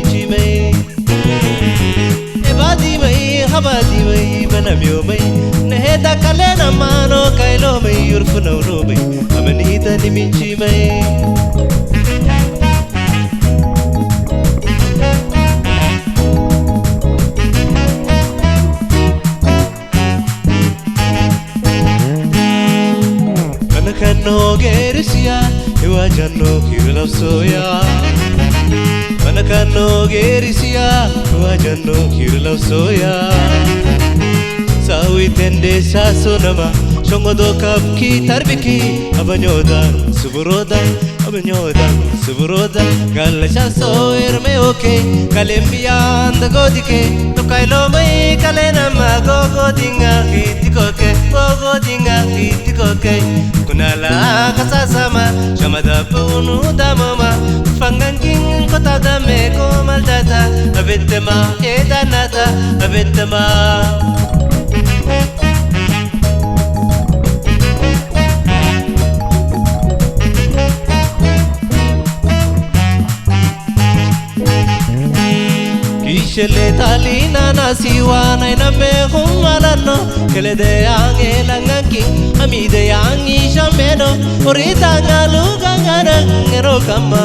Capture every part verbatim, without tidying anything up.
Jimai. E vadi mai, habadi mai, mana mio mai. Na heta kalena mano, kailo mai, urfuna uno mai. Amanita ni minji mai. Manakano gerisia, e waja no kiri lau soya. Manakano gerisia, e waja no kiri lau soya. Sawi tende sa sonama, songo do kap ki tarbiki, abanyoda, suburoda. Abanyoda, suburoda, gala sa so erme oke, kalembia anda godike, no kailo mai kalena ma gogodinga hitikoke, gogodinga hitikoke. Kunala kasasama, shamada punu da mama, fanganking kotada me ko maldata, abetema, edanata, abetema. Kisele talina na siwa na ina me humalano. Kele de ange langaki, ami de angi shameno. Orita ngalu gangana ngero kama.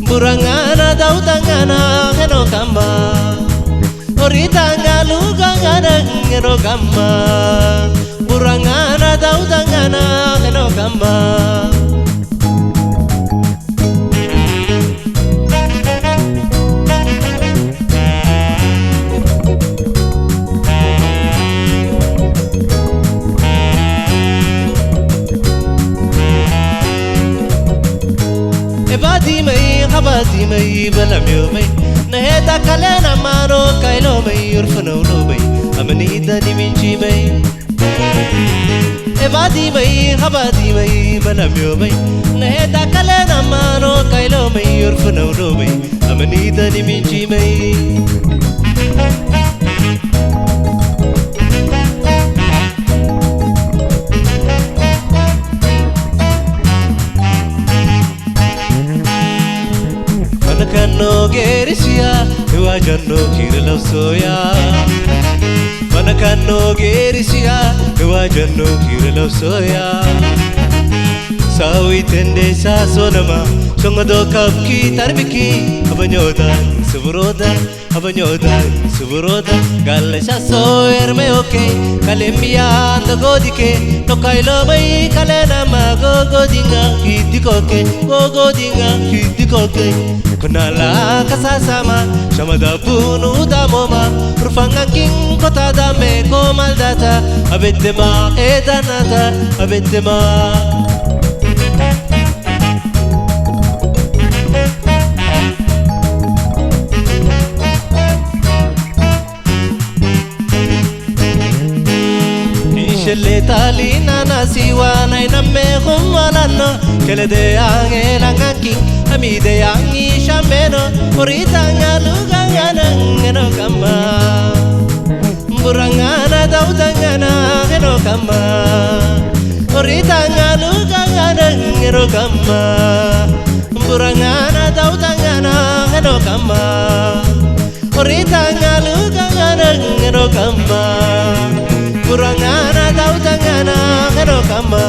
Burangana dautangana ngero kama. Orita ngalu gangana ngero kama. Burangana dautangana ngero kama. E vadi mai, habadi mai, bala mio mai. Na heta kalena mano, kailo mai, urfuna uno mai. Amanita ni minji mai. E vadi mai, habadi mai, mana mio mai. Na heta kalena mano, kailo mai, urfuna uno mai. Amanita ni minji mai. Manakano gerisia, e waja no kiri lau soya. Manakano gerisia, e waja no kiri lau soya. Sawi tende sa sonama, songo do kap ki tarbiki, abanyoda, suburoda. Abanyoda, suburoda, gala sa so erme oke, kalembia anda godike, no kailo mai kalena ma gogodinga hitikoke, gogodinga hitikoke. Kunala kasasama, shamada punu da moma, rufanganking kotada me ko maldata, abetema edanata, abetema. Isele talina na siwa na ina me humalano. Kele de ange langaki, ami de angi shameno. Orita ngalu gangana ngero kama. Burangana dautangana ngero kama. Orita ngalu gangana ngero kama. Burangana dautangana ngero kama. Orita ngalu gangana ngero kama. Burangana dautangana ngero kama.